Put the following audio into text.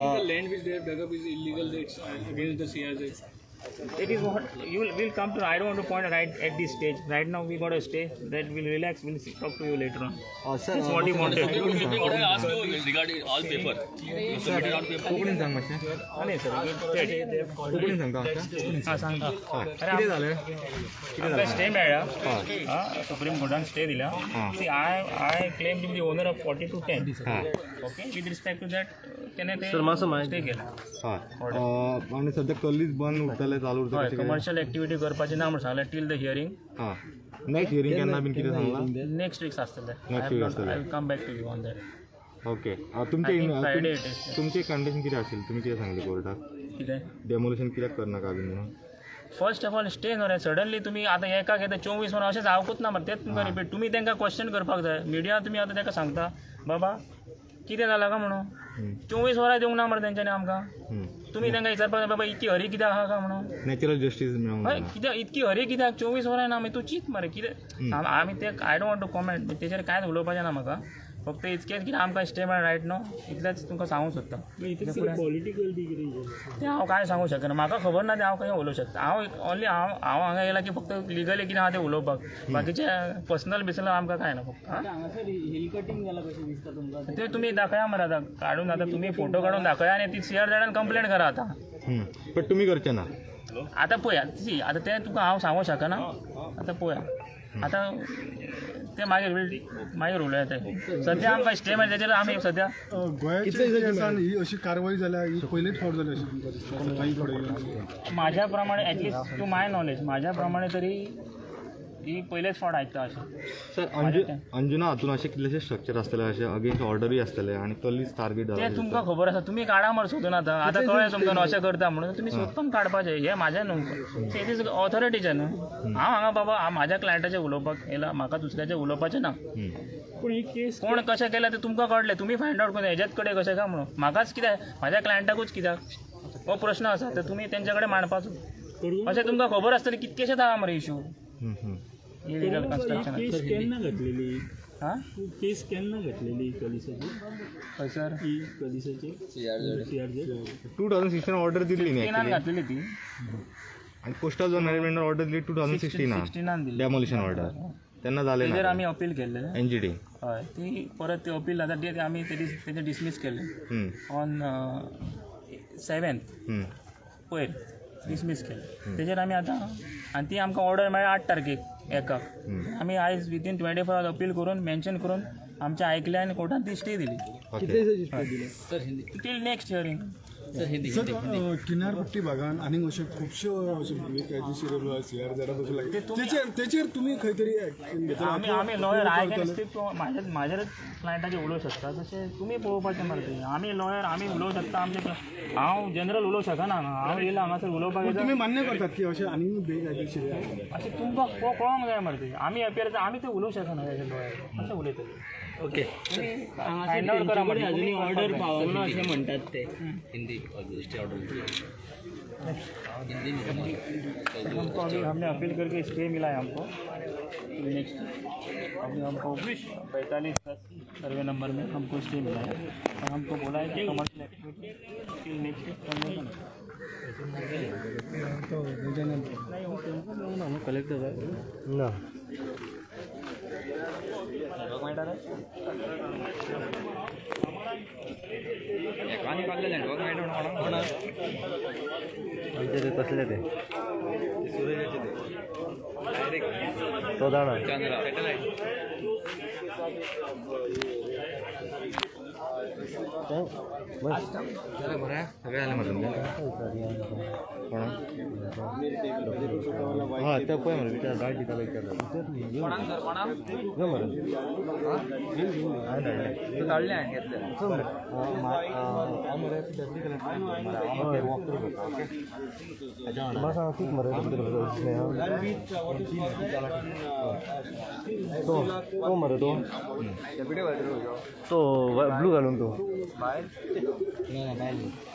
The land which they have dug up is illegal. It's against the CRZ. It is what you will come to. I don't want to point right at this stage. Right now we got to stay. That we'll relax. We'll talk to you later on. That's what he wanted. Supreme Court has asked you regarding all paper. You submitted all paper. कोंकणीन सांग मातशें. नाही sir. कोंकणीन सांगता मातशें. हां, सांगता. हय, कितें जालें? कितें आमकां जालें? स्टे मेळ्ळा. सुप्रीम कोर्टान स्टे दिला. See, I claim to be owner of 42/10. हां. Okay, with respect to that तेणे ते स्टे केला. हय, आनी सद्या कल्लीच बंद उरतलें, चालू उरतलें, हय. कशें कितें? कमर्शियल एक्टिविटी करपाची ना म्हणून सांगलें टील the hearing. हां, नेक्स्ट हियरींग केन्ना बीन कितें सांगलां? नेक्स्ट वीक आसतलें. Next week आसतलें. I will come back to you on that. Okay, तुमचे I think Friday it is. तुमचे कंडिशन कितें आशिल्लें? तुमी कितें सांगलें कोर्टाक? कितें? डेमोलिशन कित्याक करनाका बीन म्हणून. फर्स्ट ऑफ ऑल स्टे न्हू रे. सडनली तुमी आतां एकाक येता 24 वरां, अशें जावकूच ना मरे. तेंच तुमकां रिपीट, तुमी तांकां क्वेश्चन करपाक जाय. मिडिया, तुमी आतां ताका सांगता बाबा कितें जालां काय म्हणून. 24 वरां दिवंक ना मरे तेंच्यांनी आमकां. तुमी तांकां विचारपाक जाय, बाबा इतकी हरी कित्याक आहा काय म्हणून. नॅचरल जस्टीस मेळोंक हय. जायना. कित्याक इतकी हरी कित्याक? 24 वरां ना मागीर तूं चीत मरे कितें आमी ते. I don't want to comment तेजेर, कांयच उलोवपाचें ना म्हाका. फक्त इतकेंच कितें आमकां स्टे मेळ्ळा रायट न्हू, इतलेंच तुमकां सांगूंक सोदता. पॉलिटिकल बी कितें? तें हांव कांय सांगूं शकना, म्हाका खबर ना. तें हांव कशें उलोवंक शकता? हांव ओनली हांव हांगा येयला की फक्त लिगली कितें आहा तें उलोवपाक. बाकीचें पर्सनल बिर्सनल आमकां कांय ना फक्त. आं? हांगासर हिल कटिंग जाला कशें दिसता तुमकां? ते तुमी दाखया मरे आतां काडून. आतां तुमी फोटो काडून दाखया आनी ती सी आर झेडान कंप्लेन करा आतां. बट तुमी करचे ना? आतां पळया, सी, आतां तें तुका हांव सांगूंक शकना. आतां पळया, आतां तें मागीर मागीर उलोवया तें. सद्या आमकां स्टे मेळ्ळा तेजेर आमी सद्या गोंयाच्या इतिहासान ही अशी कारवाई जाल्या ही पयलीच फावट जाली अशी तुमकां दिसता सकाळी फुडें येवन? माझ्या प्रमाणे, at least to my knowledge, माझ्या प्रमाणे तरी ही पयलेच फावट आयकता अशें. सर, अंजुना हातून अशे कितलेशे स्ट्रक्चर आसतले अशे अगेन्स्ट ऑर्डरूय आसतले आनी कल्लीच टार्गेट तें जाला. तुमकां खबर आसा. तुमी काडा मरे सोदून आतां. आतां कळ्ळें तुमकां न्हू अशें करता म्हणून. तुमी सोदून काडपाचें. हें म्हाजें न्हू, it is ऑथॉरिटीचें न्हू. हांव हांगा बाबा, हांव म्हाज्या क्लायंटाचें उलोवपाक येयला, म्हाका दुसऱ्याचें उलोवपाचें ना. पूण ही केस कोण कशें केलें तें तुमकां कळ्ळें, तुमी फायंड आवट करून हेज्याच कडेन कशें काय म्हणून. म्हाकाच कित्याक, म्हाज्या क्लायंटाकूच कित्याक, हो प्रश्न आसा. तर तुमी तेंच्या कडेन मांडपाचो. अशें तुमकां खबर आसतलें, कितकेशेच आहा मरे इशू इलिगल कन्स्ट्रक्शन. केस केन्ना घातलेली? हां? केस केन्ना घातलेली कलिसाची? खंयसर? ही कलिसाची सीआरझेड. 2016 ऑर्डर दिल्ली न्ही? 15 एक्चुअली घातलेली ती. आनी कोस्टल झोन मॅनेजमेंटान ऑर्डर दिली 2016. 16 दिली. डेमोलिशन ऑर्डर तेन्ना जालें तेजेर ना? आमी अपील केल्लें. एनजीटी. हय, ती परत ती अपील आतां ती आमी तेजें डिसमीस केलें ऑन 7th. पयर डिसमीस केलें तेजेर आमी आतां. आनी ती आमकां ऑर्डर मेळ्ळी 8 तारखेक एकाक. आमी आयज विदीन 24 आवर्स अपील करून, मेन्शन करून आमचें आयकलें आनी कोर्टान ती स्टे दिली. Till next hearing. Sir, किनारपट्टी भागान आनीक अश्यो खुबश्यो अश्यो बेकायदेशीर सी आर झेडा बसून लागले, तेचेर तुमी खंय तरी एक्शन घेतले? आमी lawyer, I can speak to म्हाजेरच क्लायंटाचेर उलोवंक शकता. तशें तुमी पळोवपाचें मरे तें. आमी लॉयर, आमी उलोवंक शकता आमचे. हांव जनरल उलोवंक शकना हांगा. हांव येयला हांगासर उलोवपाक येता. तुमी मान्य करतात की अशें आनीक बेकायदेशीर आसा? अशें तुमकां कळोंक जाय मरे तें. आमी अपियर, आमी तें उलोवंक शकना एज अ लॉयर. कशें उलयतले? ओके. फायंड आवट करा मरे. अजूनही ऑर्डर पावना अशें म्हणटात ते. हिंदी स्टे ऑर्डर हिंदी में. हमको अभी हमने अपील करके स्टे मिला है हमको नेक्स्ट. अभी हमको 45/10 सर्वे नंबर में हमको स्टे मिला है और हमको बोला है कि कमर्शियल एक्टिविटी टिल नेक्स्ट करने का नहीं. कलेक्टर. ना. मेळटा रे. एकाने काडलें नेटवर्क मेळटा कोणाक? आमचे ते कसले ते तो जाणा. चंद्रा सॅटेलायट. सगळे आले मरे तुमचे कोणा? हय, ते पळय मरे, विचार गाडी दिता विचारता मरे. हांवें धाडलें. धाडलें हांवें, घेतलें. हांव मरे डेप्युटी कलेक्टर, हांव वॉक थ्रू करता. ओके. बस हांव तीच मरे तो तो मरे तो तो ब्लू घालून तो. ना, बायल.